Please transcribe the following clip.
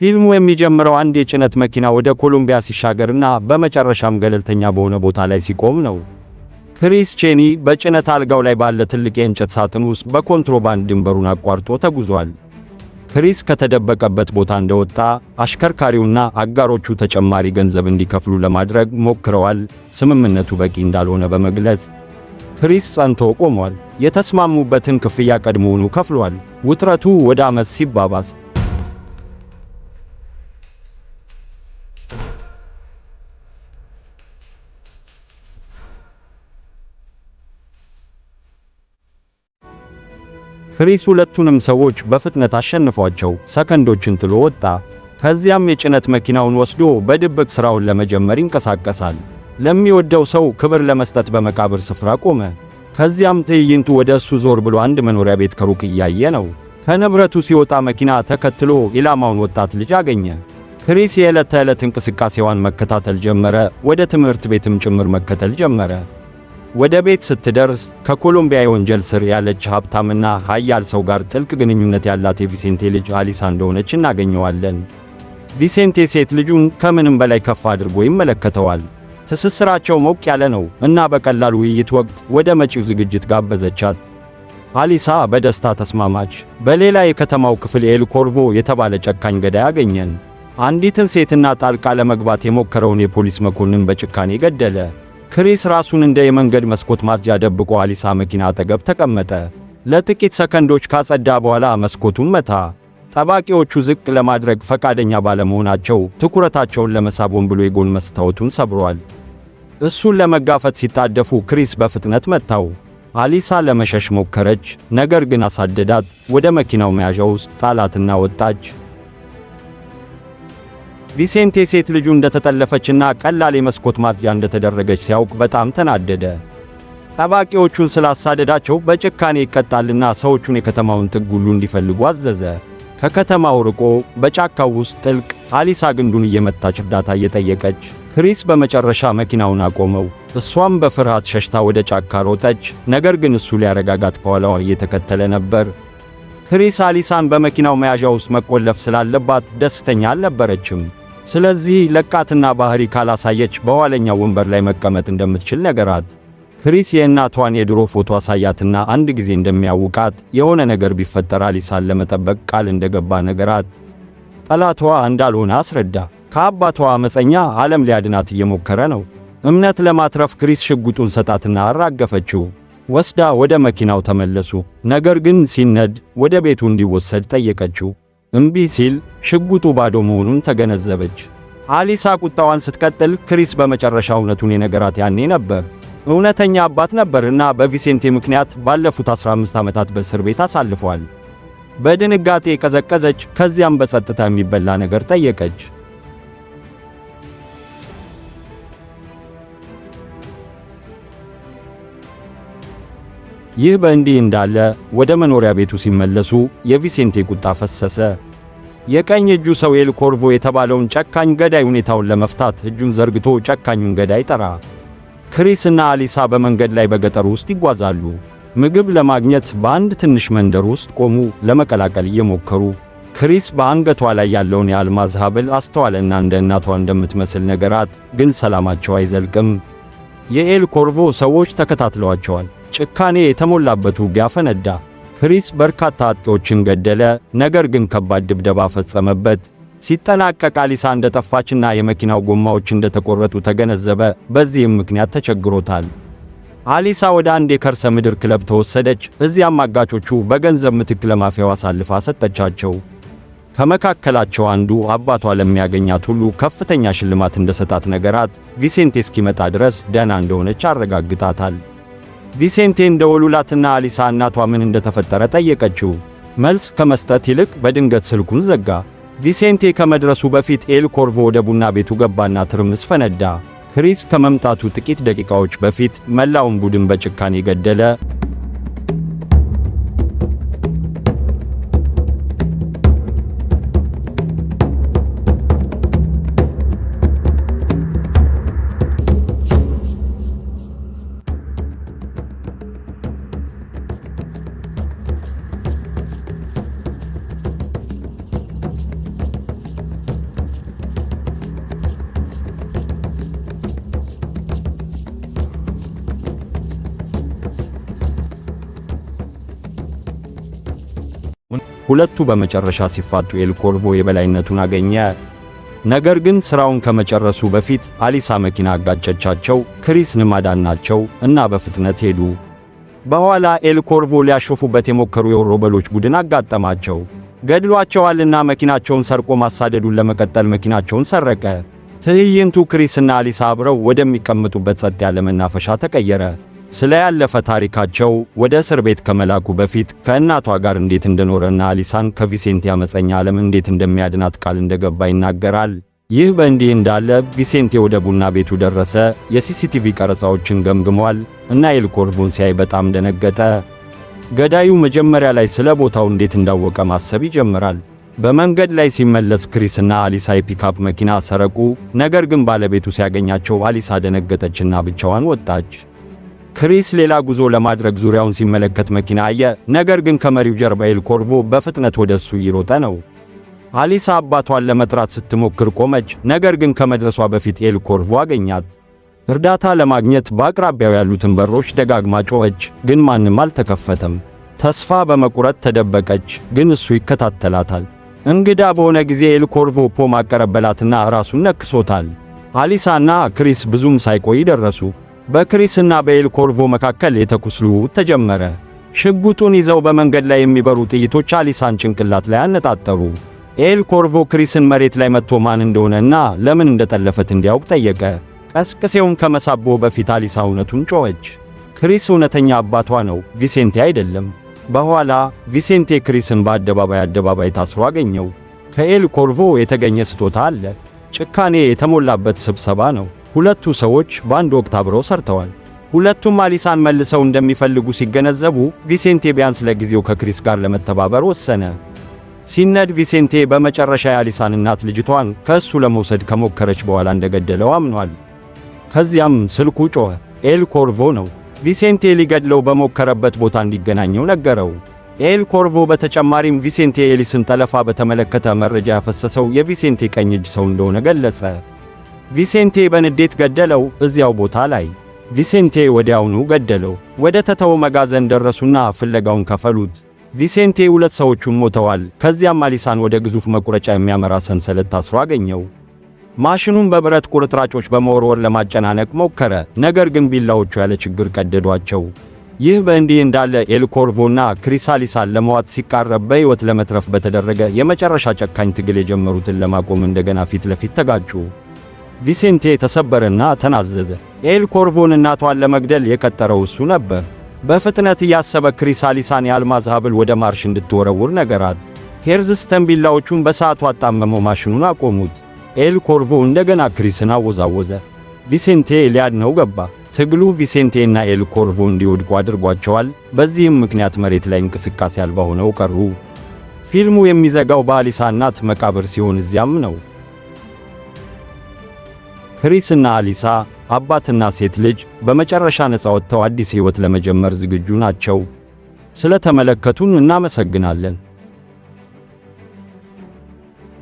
ፊልሙ የሚጀምረው አንድ የጭነት መኪና ወደ ኮሎምቢያ ሲሻገርና በመጨረሻም ገለልተኛ በሆነ ቦታ ላይ ሲቆም ነው። ክሪስ ቼኒ በጭነት አልጋው ላይ ባለ ትልቅ የእንጨት ሳጥን ውስጥ በኮንትሮባንድ ድንበሩን አቋርጦ ተጉዟል። ክሪስ ከተደበቀበት ቦታ እንደወጣ አሽከርካሪውና አጋሮቹ ተጨማሪ ገንዘብ እንዲከፍሉ ለማድረግ ሞክረዋል። ስምምነቱ በቂ እንዳልሆነ በመግለጽ ክሪስ ጸንቶ ቆሟል። የተስማሙበትን ክፍያ ቀድሞውኑ ከፍሏል። ውጥረቱ ወደ አመፅ ሲባባስ፣ ክሪስ ሁለቱንም ሰዎች በፍጥነት አሸንፏቸው ሰከንዶችን ጥሎ ወጣ። ከዚያም የጭነት መኪናውን ወስዶ በድብቅ ሥራውን ለመጀመር ይንቀሳቀሳል። ለሚወደው ሰው ክብር ለመስጠት በመቃብር ስፍራ ቆመ። ከዚያም ትዕይንቱ ወደ እሱ ዞር ብሎ አንድ መኖሪያ ቤት ከሩቅ እያየ ነው። ከንብረቱ ሲወጣ መኪና ተከትሎ ኢላማውን ወጣት ልጅ አገኘ። ክሪስ የዕለት ተዕለት እንቅስቃሴዋን መከታተል ጀመረ። ወደ ትምህርት ቤትም ጭምር መከተል ጀመረ። ወደ ቤት ስትደርስ ከኮሎምቢያ የወንጀል ስር ያለች ሀብታምና ሀያል ሰው ጋር ጥልቅ ግንኙነት ያላት የቪሴንቴ ልጅ አሊሳ እንደሆነች እናገኘዋለን። ቪሴንቴ ሴት ልጁን ከምንም በላይ ከፍ አድርጎ ይመለከተዋል። ትስስራቸው ሞቅ ያለ ነው እና በቀላል ውይይት ወቅት ወደ መጪው ዝግጅት ጋበዘቻት። አሊሳ በደስታ ተስማማች። በሌላ የከተማው ክፍል ኤል ኮርቮ የተባለ ጨካኝ ገዳይ አገኘን። አንዲትን ሴትና ጣልቃ ለመግባት የሞከረውን የፖሊስ መኮንን በጭካኔ ገደለ። ክሪስ ራሱን እንደ የመንገድ መስኮት ማጽጃ ደብቆ አሊሳ መኪና አጠገብ ተቀመጠ። ለጥቂት ሰከንዶች ካጸዳ በኋላ መስኮቱን መታ። ጠባቂዎቹ ዝቅ ለማድረግ ፈቃደኛ ባለመሆናቸው ትኩረታቸውን ለመሳብ ሆን ብሎ የጎን መስታወቱን ሰብሯል። እሱን ለመጋፈጥ ሲጣደፉ ክሪስ በፍጥነት መታው። አሊሳ ለመሸሽ ሞከረች፣ ነገር ግን አሳደዳት። ወደ መኪናው መያዣ ውስጥ ጣላትና ወጣች። ቪሴንቴ ሴት ልጁ እንደተጠለፈችና ቀላል የመስኮት ማጽጃ እንደተደረገች ሲያውቅ በጣም ተናደደ። ጠባቂዎቹን ስላሳደዳቸው በጭካኔ ይቀጣልና ሰዎቹን የከተማውን ጥግ ሁሉ እንዲፈልጉ አዘዘ። ከከተማው ርቆ በጫካው ውስጥ ጥልቅ አሊሳ ግንዱን እየመታች እርዳታ እየጠየቀች፣ ክሪስ በመጨረሻ መኪናውን አቆመው። እሷም በፍርሃት ሸሽታ ወደ ጫካ ሮጠች። ነገር ግን እሱ ሊያረጋጋት ከኋላዋ እየተከተለ ነበር። ክሪስ አሊሳን በመኪናው መያዣ ውስጥ መቆለፍ ስላለባት ደስተኛ አልነበረችም። ስለዚህ ለቃትና ባህሪ ካላሳየች በኋለኛው ወንበር ላይ መቀመጥ እንደምትችል ነገራት። ክሪስ የእናቷን የድሮ ፎቶ አሳያትና አንድ ጊዜ እንደሚያውቃት፣ የሆነ ነገር ቢፈጠር አሊሳን ለመጠበቅ ቃል እንደገባ ነገራት። ጠላቷ እንዳልሆነ አስረዳ። ከአባቷ አመፀኛ ዓለም ሊያድናት እየሞከረ ነው። እምነት ለማትረፍ ክሪስ ሽጉጡን ሰጣትና አራገፈችው። ወስዳ ወደ መኪናው ተመለሱ። ነገር ግን ሲነድ ወደ ቤቱ እንዲወሰድ ጠየቀችው። እምቢ ሲል ሽጉጡ ባዶ መሆኑን ተገነዘበች። አሊሳ ቁጣዋን ስትቀጥል ክሪስ በመጨረሻ እውነቱን የነገራት ያኔ ነበር። እውነተኛ አባት ነበር እና በቪሴንቴ ምክንያት ባለፉት 15 ዓመታት በእስር ቤት አሳልፏል። በድንጋጤ ቀዘቀዘች። ከዚያም በጸጥታ የሚበላ ነገር ጠየቀች። ይህ በእንዲህ እንዳለ ወደ መኖሪያ ቤቱ ሲመለሱ የቪሴንቴ ቁጣ ፈሰሰ። የቀኝ እጁ ሰው ኤል ኮርቮ የተባለውን ጨካኝ ገዳይ ሁኔታውን ለመፍታት እጁን ዘርግቶ ጨካኙን ገዳይ ጠራ። ክሪስ እና አሊሳ በመንገድ ላይ በገጠሩ ውስጥ ይጓዛሉ። ምግብ ለማግኘት በአንድ ትንሽ መንደር ውስጥ ቆሙ፣ ለመቀላቀል እየሞከሩ። ክሪስ በአንገቷ ላይ ያለውን የአልማዝ ሐብል አስተዋለና እንደ እናቷ እንደምትመስል ነገራት፣ ግን ሰላማቸው አይዘልቅም። የኤል ኮርቮ ሰዎች ተከታትለዋቸዋል። ጭካኔ የተሞላበት ውጊያ ፈነዳ። ክሪስ በርካታ አጥቂዎችን ገደለ፣ ነገር ግን ከባድ ድብደባ ፈጸመበት። ሲጠናቀቅ አሊሳ እንደጠፋችና የመኪናው ጎማዎች እንደተቆረጡ ተገነዘበ። በዚህም ምክንያት ተቸግሮታል። አሊሳ ወደ አንድ የከርሰ ምድር ክለብ ተወሰደች። እዚያም አጋቾቹ በገንዘብ ምትክ ለማፊያው አሳልፋ ሰጠቻቸው። ከመካከላቸው አንዱ አባቷ ለሚያገኛት ሁሉ ከፍተኛ ሽልማት እንደሰጣት ነገራት። ቪሴንቴ እስኪመጣ ድረስ ደህና እንደሆነች አረጋግጣታል። ቪሴንቴ እንደወሉላትና አሊሳ እናቷ ምን እንደተፈጠረ ጠየቀችው። መልስ ከመስጠት ይልቅ በድንገት ስልኩን ዘጋ። ቪሴንቴ ከመድረሱ በፊት ኤል ኮርቮ ወደ ቡና ቤቱ ገባና ትርምስ ፈነዳ። ክሪስ ከመምጣቱ ጥቂት ደቂቃዎች በፊት መላውን ቡድን በጭካኔ ገደለ። ሁለቱ በመጨረሻ ሲፋቱ ኤል ኮርቮ የበላይነቱን አገኘ። ነገር ግን ስራውን ከመጨረሱ በፊት አሊሳ መኪና አጋጨቻቸው። ክሪስንም አዳናቸው እና በፍጥነት ሄዱ። በኋላ ኤል ኮርቮ ሊያሾፉበት የሞከሩ የወሮበሎች ቡድን አጋጠማቸው። ገድሏቸዋልና መኪናቸውን ሰርቆ ማሳደዱን ለመቀጠል መኪናቸውን ሰረቀ። ትዕይንቱ ክሪስና አሊሳ አብረው ወደሚቀመጡበት ጸጥ ያለ መናፈሻ ተቀየረ። ስለ ያለፈ ታሪካቸው፣ ወደ እስር ቤት ከመላኩ በፊት ከእናቷ ጋር እንዴት እንደኖረና አሊሳን ከቪሴንቴ አመፀኛ ዓለም እንዴት እንደሚያድናት ቃል እንደገባ ይናገራል። ይህ በእንዲህ እንዳለ ቪሴንቴ ወደ ቡና ቤቱ ደረሰ። የ CCTV ቀረጻዎችን ገምግሟል እና ኤል ኮርቮን ሲያይ በጣም ደነገጠ። ገዳዩ መጀመሪያ ላይ ስለ ቦታው እንዴት እንዳወቀ ማሰብ ይጀምራል። በመንገድ ላይ ሲመለስ ክሪስና አሊሳ የፒካፕ መኪና ሰረቁ። ነገር ግን ባለቤቱ ሲያገኛቸው አሊሳ ደነገጠችና ብቻዋን ወጣች። ክሪስ ሌላ ጉዞ ለማድረግ ዙሪያውን ሲመለከት መኪና አየ። ነገር ግን ከመሪው ጀርባ ኤል ኮርቮ በፍጥነት ወደ እሱ እየሮጠ ነው። አሊሳ አባቷን ለመጥራት ስትሞክር ቆመች። ነገር ግን ከመድረሷ በፊት ኤል ኮርቮ አገኛት። እርዳታ ለማግኘት በአቅራቢያው ያሉትን በሮች ደጋግማ ጮኸች፣ ግን ማንም አልተከፈተም። ተስፋ በመቁረጥ ተደበቀች፣ ግን እሱ ይከታተላታል። እንግዳ በሆነ ጊዜ ኤል ኮርቮ ፖም አቀረበላትና ራሱን ነክሶታል። አሊሳና ክሪስ ብዙም ሳይቆይ ደረሱ። በክሪስና በኤል ኮርቮ መካከል የተኩስ ልውውጥ ተጀመረ። ሽጉጡን ይዘው በመንገድ ላይ የሚበሩ ጥይቶች አሊሳን ጭንቅላት ላይ አነጣጠሩ። ኤል ኮርቮ ክሪስን መሬት ላይ መትቶ ማን እንደሆነና ለምን እንደጠለፋት እንዲያውቅ ጠየቀ። ቀስቅሴውን ከመሳቡ በፊት አሊሳ እውነቱን ጮኸች። ክሪስ እውነተኛ አባቷ ነው፣ ቪሴንቴ አይደለም። በኋላ ቪሴንቴ ክሪስን በአደባባይ ታስሮ አገኘው። ከኤል ኮርቮ የተገኘ ስጦታ አለ። ጭካኔ የተሞላበት ስብሰባ ነው። ሁለቱ ሰዎች በአንድ ወቅት አብረው ሰርተዋል። ሁለቱም አሊሳን መልሰው እንደሚፈልጉ ሲገነዘቡ ቪሴንቴ ቢያንስ ለጊዜው ከክሪስ ጋር ለመተባበር ወሰነ። ሲነድ ቪሴንቴ በመጨረሻ የአሊሳን እናት ልጅቷን ከእሱ ለመውሰድ ከሞከረች በኋላ እንደገደለው አምኗል። ከዚያም ስልኩ ጮኸ። ኤል ኮርቮ ነው። ቪሴንቴ ሊገድለው በሞከረበት ቦታ እንዲገናኘው ነገረው። ኤል ኮርቮ በተጨማሪም ቪሴንቴ የአሊስን ጠለፋ በተመለከተ መረጃ ያፈሰሰው የቪሴንቴ ቀኝ እጅ ሰው እንደሆነ ገለጸ። ቪሴንቴ በንዴት ገደለው እዚያው ቦታ ላይ። ቪሴንቴ ወዲያውኑ ገደለው። ወደ ተተወ መጋዘን ደረሱና ፍለጋውን ከፈሉት። ቪሴንቴ ሁለት ሰዎቹን ሞተዋል። ከዚያም አሊሳን ወደ ግዙፍ መቁረጫ የሚያመራ ሰንሰለት ታስሮ አገኘው። ማሽኑን በብረት ቁርጥራጮች በመወርወር ለማጨናነቅ ሞከረ፣ ነገር ግን ቢላዎቹ ያለ ችግር ቀደዷቸው። ይህ በእንዲህ እንዳለ ኤል ኮርቮና ክሪስ አሊሳን ለመዋጥ ሲቃረብ በሕይወት ለመትረፍ በተደረገ የመጨረሻ ጨካኝ ትግል የጀመሩትን ለማቆም እንደገና ፊት ለፊት ተጋጩ። ቪሴንቴ ተሰበረና ተናዘዘ። ኤል ኮርቮን እናቷን ለመግደል የቀጠረው እሱ ነበር። በፍጥነት እያሰበ ክሪስ አሊሳን የአልማዝ ሐብል ወደ ማርሽ እንድትወረውር ነገራት። ሄርዝስተን ቢላዎቹን በሰዓቱ አጣመመው ማሽኑን አቆሙት። ኤል ኮርቮ እንደገና ክሪስን አወዛወዘ። ቪሴንቴ ሊያድነው ገባ። ትግሉ ቪሴንቴና ኤል ኮርቮ እንዲወድቁ አድርጓቸዋል። በዚህም ምክንያት መሬት ላይ እንቅስቃሴ አልባ ሆነው ቀሩ። ፊልሙ የሚዘጋው በአሊሳ እናት መቃብር ሲሆን እዚያም ነው። ክሪስና አሊሳ አባትና ሴት ልጅ በመጨረሻ ነፃ ወጥተው አዲስ ሕይወት ለመጀመር ዝግጁ ናቸው። ስለተመለከቱን እናመሰግናለን።